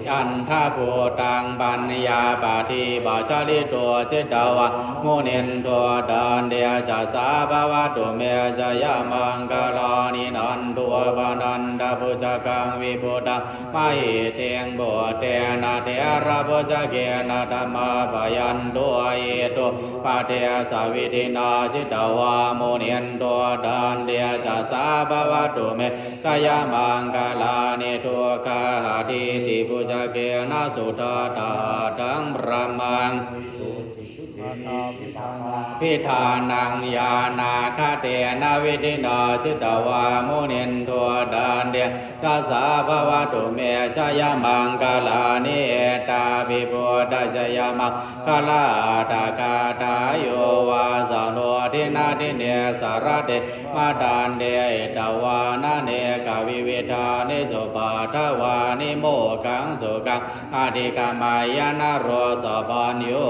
andhabhūtaṃ paññāpadīpajalito jitavā munindo taṃ tejasā bhavatu me jayamaṅgalāni. Nandopanandabhujagaṃ vibudhaṃ mahiddhiṃ puttena therabhujagena damāpayanto iddhūpadesavidhinā jitavā munindo taṃ tejasā bhavatu me jayamaṅgalāni. Duggāhadiṭṭhibhujagena sudaṭṭhahatthaṃ brahmaṃ visuddhijutimiddhibakābhidhānaṃ ñāṇāgadena vidhinā jitavā munindo taṃ tejasā bhavatu me jayamaṅgalāni. Etāpi buddhajayamaṅgalaaṭṭhagāthā yo vācano dinadine sarate matandī hitvānanekavividhāni cupaddavāni mokkhaṃ sukhaṃ adhigameyya naro sapañño.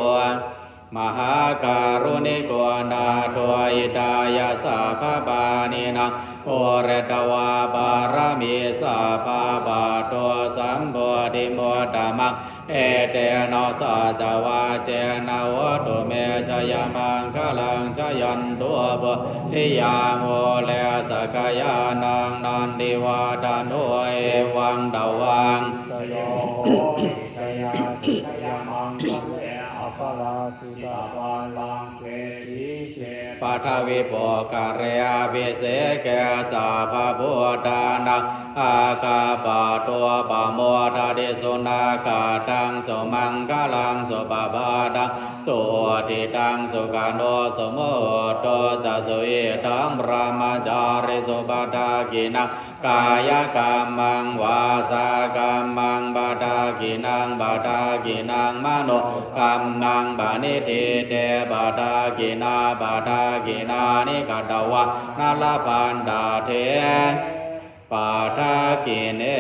Mahākāruṇiko nātho hitāya sabbapāṇinaṃ pūretvā pāramī sabbā patto sambodhimuttamaṃ. Etena saccavajjena hotu me jayamaṅgalaṃ. Jayanto bodhiyā mūle sakyānaṃ nandivaḍḍhano evaṃ tvaṃ jayo hohi jayassu jayamaṅgale aparājitapallaṅke sīse paṭhavipokkhare abhiseke sabbabuddhānaṃ aggappatto pamodati. Sunakkhattaṃ sumaṅgalaṃ supabhātaṃ suhuṭṭhitaṃ sukhaṇo sumuhutto ca suyiṭṭhaṃ brahmacārisu. Padakkhiṇaṃ kāyakammaṃ vācākammaṃ padakkhiṇaṃ padakkhiṇaṃ manokammaṃ paṇidhī te padakkhiṇā. Padakkhiṇāni katvāna labhantatthe padakkhiṇe.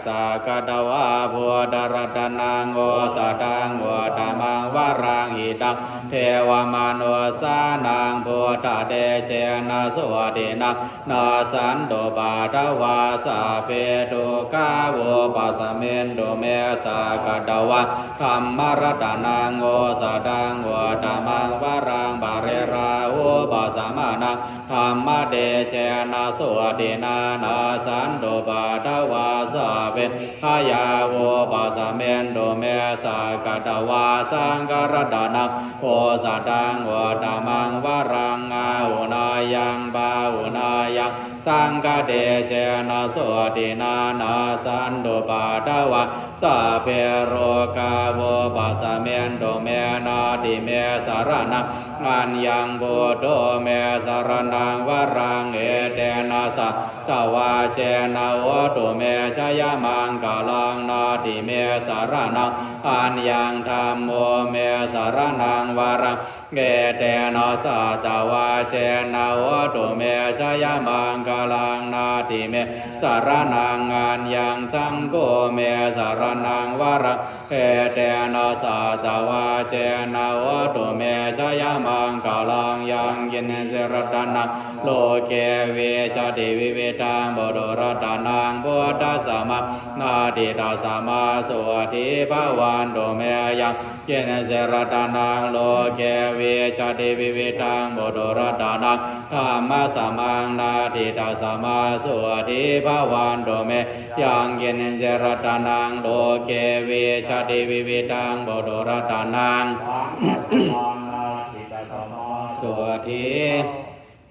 Sakkatvā buddharatanaṃ osathaṃ uttamaṃ varaṃ hitaṃ devamanussānaṃ buddhatejena sotthinā nassantupaddavā sabbe dukkhā vūpasamentu me. Sakkatvā dhammaratanaṃ osathaṃ uttamaṃ varaṃ pariḷāhūpasamanaṃ dhammatejena sotthinā nassantupaddavā sabbe bhayā vūpasamentu me. Sakkatvā saṅgharatanaṃ osathaṃ uttamaṃ varaṃ āhuneyyaṃ pāhuneyyaṃ saṅghatejena sotthinā nassantupaddavā sabbe rogā vūpasamentu me. Natthi me saraṇaṃ aññaṃ buddho me saraṇaṃ varaṃ etena saccavajjena hotu me jayamaṅgalaṃ. Natthi me saraṇaṃ aññaṃ dhammo me saraṇaṃ varaṃ etena saccavajjena hotu me jayamaṅgalaṃ. Natthi me saraṇaṃ aññaṃ saṅgho me saraṇaṃ varaṃ etena saccavajjena hotu me jayamaṅgalaṃ. Yaṅkiñci ratanaṃ loke vijjati vividhaṃ puthu ratanaṃ buddhasamaṃ natthi tasmā sotthī bhavantu me. Yaṅ kiñci ratanaṃ loke vijjati vividhaṃ puthu ratanaṃ dhammasamaṃ natthi tasmā sotthī bhavantu me. Yaṅkiñci ratanaṃ loke vijjati vividhaṃ puthu ratanaṃ saṅghasamaṃ natthi tasmā sotthī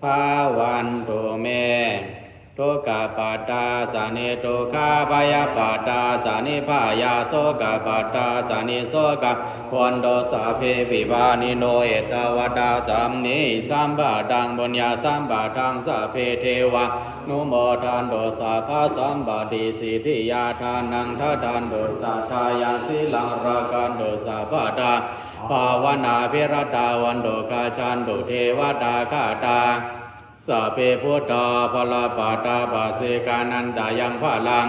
bhavantu me. Dukkhappattā ca niddukkhā bhayappattā ca nibbhayā sokappattā ca nissokā hontu sabbepi pāṇino. Ettāvatā ca amhehi sambhataṃ puññasampadaṃ sabbe devānumodantu sabbasampattisiddhiyā. Dānaṃ dadantu saddhāya sīlaṃ rakkhantu sabbadā bhāvanābhiratā hontu gacchantu devatāgatā. Sabbe buddhā balappattā paccekānañca yaṃ balaṃ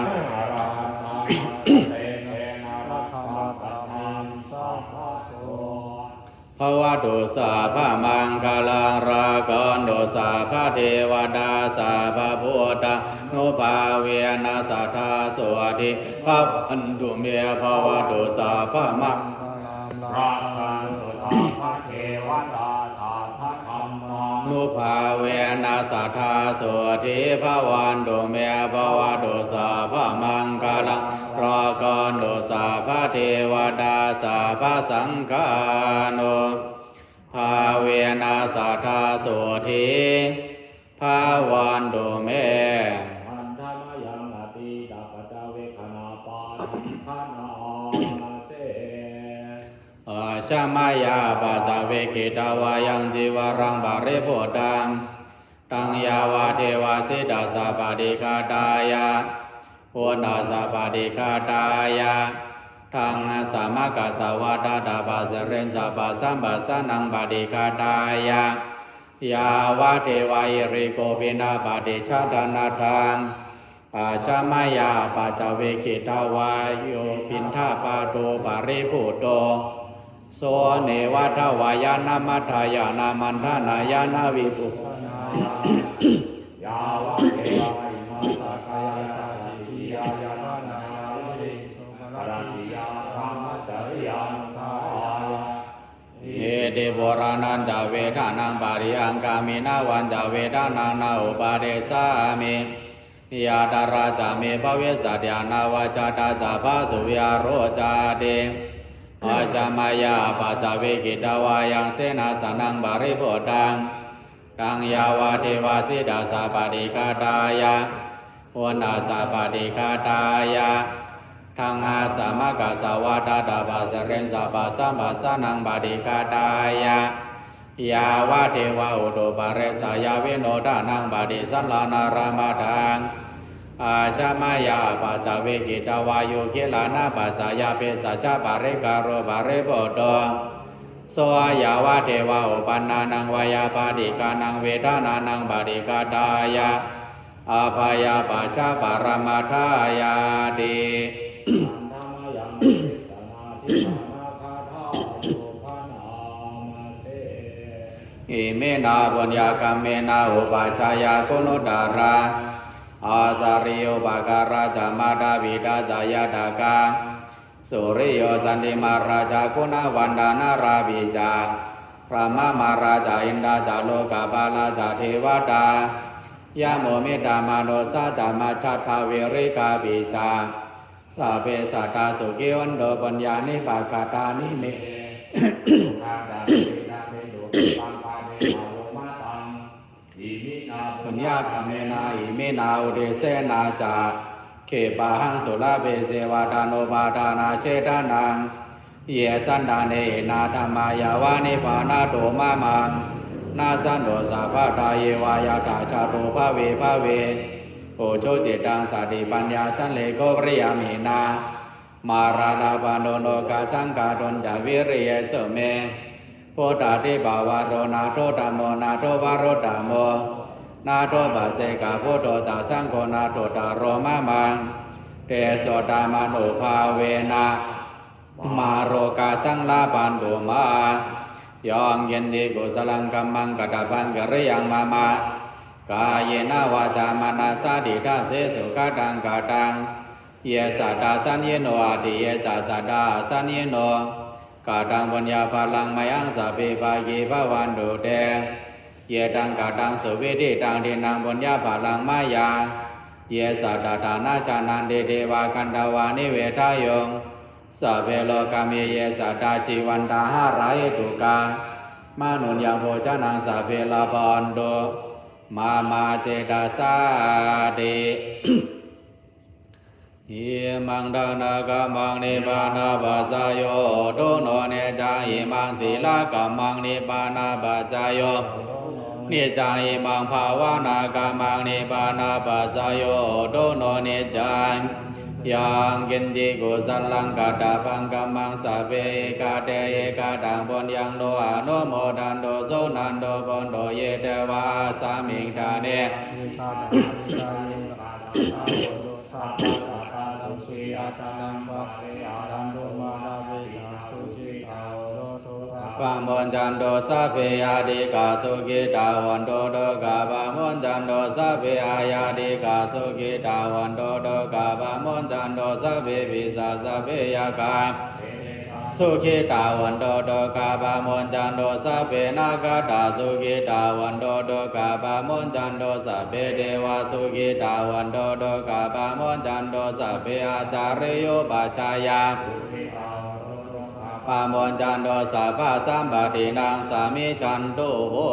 bhavatu sabbamaṅgalaṃ rakkhantu sabbadevatā sabbabuddhānubhāvena sadā sotthī bhavantu me. Bhavatu sabbamaṅgalaṃ rakkhantu sabbadevatā sabbadhammānubhāvena sadā sotthī bhavantu me. Bhavatu sabbamaṅgalaṃ rakkhantu sabbadevatā sabbasaṅghānubhāvena sadā sotthī bhavantu me. Handa mayaṃ atītapaccavekkhaṇapāṭhaṃ khaṇhāse. Ajja mayā apaccavekkhitvā yaṃ cīvaraṃ paribhuttaṃ taṃ yāvadeva sītassa paṭighātāya uṇhassa paṭighātāya ḍaṃsamakasavātātapasiriṃsapasamphassānaṃ paṭighātāya yāvadeva hirikopinapaṭicchādanatthaṃ. Ajja mayā apaccavekkhitvā yo piṇḍapāto paribhutto so neva davāya na madāya na maṇḍanāya na vibhūsanāya yāvadeva imassa kāyassa ṭhitiyā yāpanāya vihiṃsuparatiyā brahmacariyānubhāvāya. Iti purāṇañca vedanaṃ paṭihaṅkhāmi navañca vedanaṃ na uppādessāmi. Yātrā ca me bhavissati anavajjatā ca phāsuvihāro cāti. Ajja mayā apaccavekkhitvā yaṃ senāsanaṃ paribhuttaṃ Taṃ yāvadeva sītassa paṭighātāya, uṇhassa paṭighātāya, ḍaṃhassa makkassa vātatappasiriṃsapasamphassānaṃ paṭighātāya, yāvadeva utuparissayavinodanaṃ paṭisallānārāmatthaṃ ācameyya, apaccavekkhitvā yo gilānapaccayabhesajjaparikkhāro paribhutto, so yāvadeva uppannānaṃ veyyābādhikānaṃ vedanānaṃ paṭighātāya, abyāpajjhaparamatāyāti. Iminā puññakammena upajjhāyā guṇuttarā, ācariyūpakārā ca mātā pitā ca ñātakā, suriyo candimā rājā guṇavantā narāpi ca, brahmamārā ca indā ca lokapālā ca devatā, yamo mittā manussā ca majjhattā verikāpi ca, sabbe sattā sukhī hontu puññāni pakatāni me. Puññakammena iminā uddisena ca, khippāhaṃ sulabhe ceva taṇhupādānachedanaṃ, ye santāne hīnā dhammā yāva nibbānato mamaṃ, nassantu sabbadā yeva yattha jāto bhave bhave, ujucittaṃ satipaññā sallekho viriyamhinā, mārā labhantu nokāsaṃ kātuñca viriyesu me. Buddhādhipavaro nātho dhammo nātho varuttamo, nātho paccekabuddho ca saṅgho nāthottaro mamaṃ, tesottamānubhāvena mārokāsaṃ labhantu mā. Yaṃ kiñci kusalaṃ kammaṃ katabbaṃ kariyaṃ mama, kāyena vācā manasā diṭṭhasesu kataṃ kataṃ, ye sattā saññino atthi ye ca sattā asaññino, kataṃ puññaphalaṃ mayhaṃ sabbe bhāgī bhavantu te. Ye taṃ kataṃ suviṭṭhitaṃ diṭṭhaṃ puññaphalaṃ mayā, ye sattā dānaṃ dadanti devakantā va nivedayuṃ, sabbe rogā me ye sattā jīvantā harahetukā, mānussaṃ bhojanaṃ sabbe labhantu mama cetasā ti. Imaṃ dānakammaṃ nibbānapaccayo hotu no niccaṃ. Imaṃ sīlakammaṃ nibbānapaccayo niccaṃ. Imaṃ bhāvanākammaṃ nibbānapaccayo hotu no niccaṃ. Yaṃ kiñci kusalaṃ katabbaṃ kammaṃ sabbe ekatthi ekathaṃ puññaṃ no anumodantu suṇantu bhonto ye devā asmiṃ ṭhāne. Pamuñcantu sabbe ñātikā sukhitā hontu, dukkhā pamuñcantu, sabbe aññātikā sukhitā hontu, dukkhā pamuñcantu, sabbe pisā sabbe yakkhā sukhitā hontu, dukkhā pamuñcantu, sabbe nakkhattā sukhitā hontu, dukkhā pamuñcantu, sabbe devā sukhitā hontu, dukkhā pamuñcantu, sabbe ācariyūpañjāyā pamuñcantu, sabbasampattināṃ samijjhantu vo.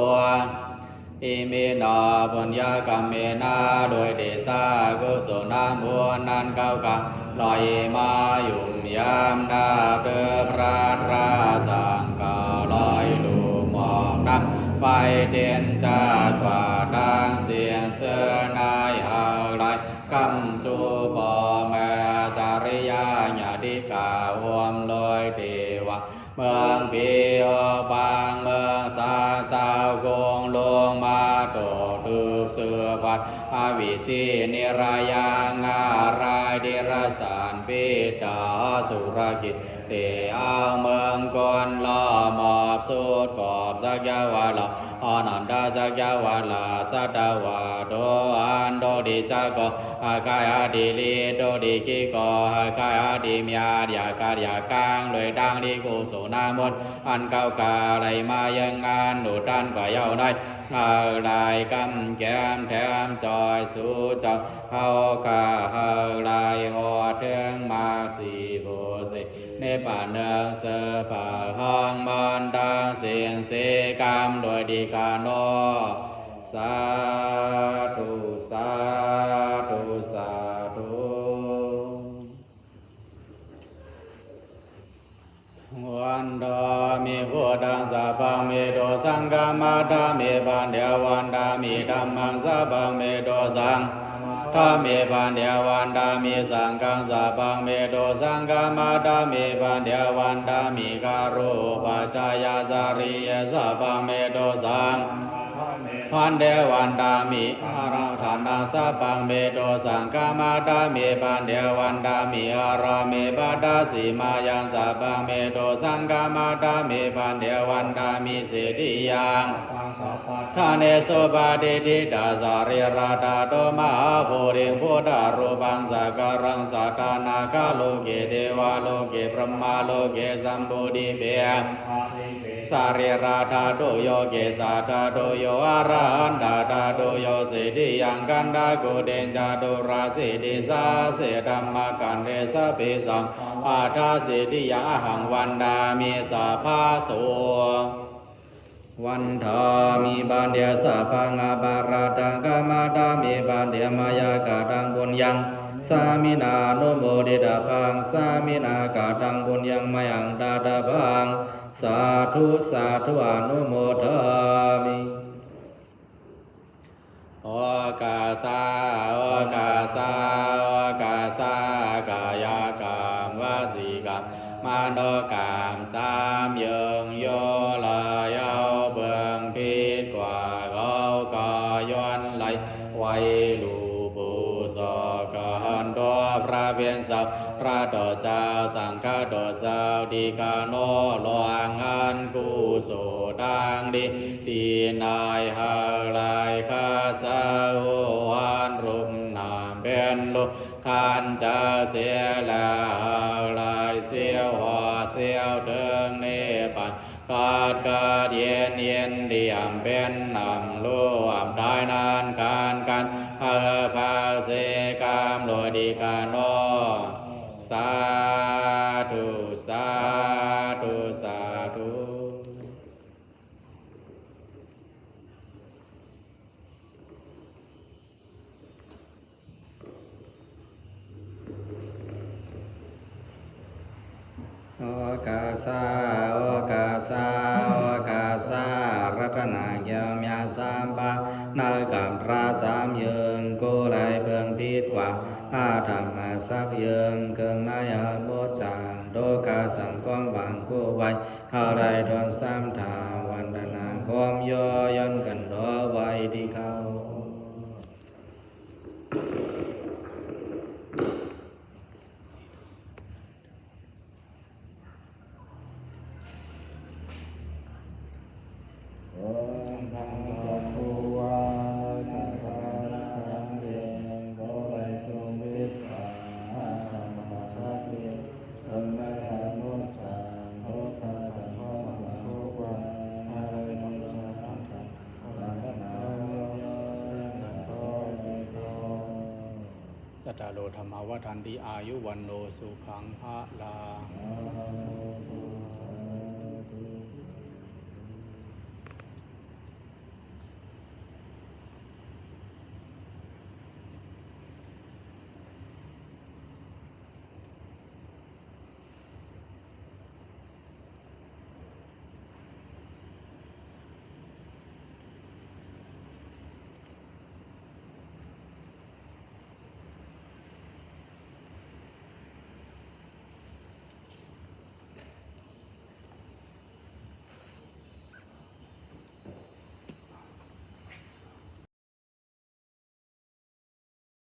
Iminā puññakammena duvidhisā akusala buññaṃ kaukaṃ loi ma yum yam นับถือพระราชสังฆาลัยหลุมหมอกน้ำไฟเต็นจากว่าทั้งสิ้นเสื้อในหากไหลกำจูพ่อแม่อาจาริยาญาติการ่วมโดยเทวา เมืองผีออกบางเมืองสางสาวกรุงลงมาตกทุกข์เสื้อฟันอวิชชีนิรยาง่ารายดิรสานปิตาสุรกินเตเอาเมืองกลล้อมหมอบสุดขอบสักยาวาลา อานันทจักรวาลาสัตวาโตอันโตดิสโกอาคายอดีลีโตดิคิโกอาคายอดีมีอาดยากาดยากางด้วยดังลิกุสุนามนต์อันเขากาไหลมายังงานหนุตันกว่าเย้าน้อยเอาไหลกำแกมแถมจอยสู่เจ้าเขากาเอาไหลหอดเทิงมากสีโบสี นิพพานเนืองเสอผ่าห้องมอนตังสิ่งสีกรรมโดยดีกาโน Sādhu, sādhu, sādhu. Vandāmi buddhaṃ sabbaṃ me dosaṃ khamatha me bhante. Vandāmi dhammaṃ sabbaṃ me dosaṃ khamatha me bhante. Vandāmi saṅghaṃ sabbaṃ me dosaṃ khamatha me bhante. Vandāmi garohopacayācariye sabbaṃ me dosaṃ bhante. Vandāmi ārādhanaṃ sabbaṃ me dosaṃ khamatha me bhante. Vandāmi ārāme pattasimayaṃ sabbaṃ me dosaṃ khamatha me bhante. Vandāmi sithiyaṃ sabbaṭṭhānesu patiṭṭhitā sarīradhātu mahābodhiṃ buddharūpaṃ sakalaṃ sadā nāgaloke devaloke brahmaloke jambudīpe sarīradhātuyo kesādhātuyo arahandhādhātuyo sithiyaṃ gandhakuṭeñca caturāsītisahassadhammakkhandhe sabbesaṃ vādāsithiyaṃ ahaṃ vandāmi sabbaso. Vandāmi bhante sabbaṃ aparādhaṃ khamatha me bhante. Mayā kataṃ puññaṃ sāminā anumoditabbaṃ, sāminā kataṃ puññaṃ mayhaṃ dātabbaṃ. Sādhu sādhu anumodāmi. Okāsa okāsa okāsa kāyakaṃ vacīkaṃ manokaṃ สาม เยิงโยลายเอาเบิงผิดกว่าเขาก็ย้อนไหล ไหว้หลวงปู่ศอกขันโต พระเพียรศักดิ์ พระโดษเจ้า สังฆโดษเจ้า ที่ข้าน้อมล่วงอันกุศลทั้งดี ที่นายหากหลายข้าสาวอันรูปนามเป็นลูกขันจักเสียแล้ว หากหลายเสี้ยวหอเสี้ยวเถิงนิพพาน เกิดเกิดเย็นเย็นเดี่ยมเป็นนำรูปได้นานการกัน เออภาคเสกรรมโดยดีกาโน สาธุ สาธุ สาธุ โอกาสา โอกาสา โอกาสา รัตนายมยาสามปา นักกำพระสามเยิง กู้ไล่เพิงพิษกว่า อาธรรมสักเยิง เกิงนายอาโมดจาง โดกาสังกองบางกู้ไว้ เอาได้ทนสามทาง วันตนาก้มย่อย้อนกันดอไว้ที่เขา ขอให้นำดอกบัวและสังฆทานสามเหลี่ยม ขอให้จงเมตตาอาสามาสักเดียว จงได้หายโมดจากทุกข์จากความทุกข์วัน อะไรทุกข์จากความทุกข์ Sadā lo dhammā vaḍḍhanti āyu vaṇṇo sukhaṃ balaṃ.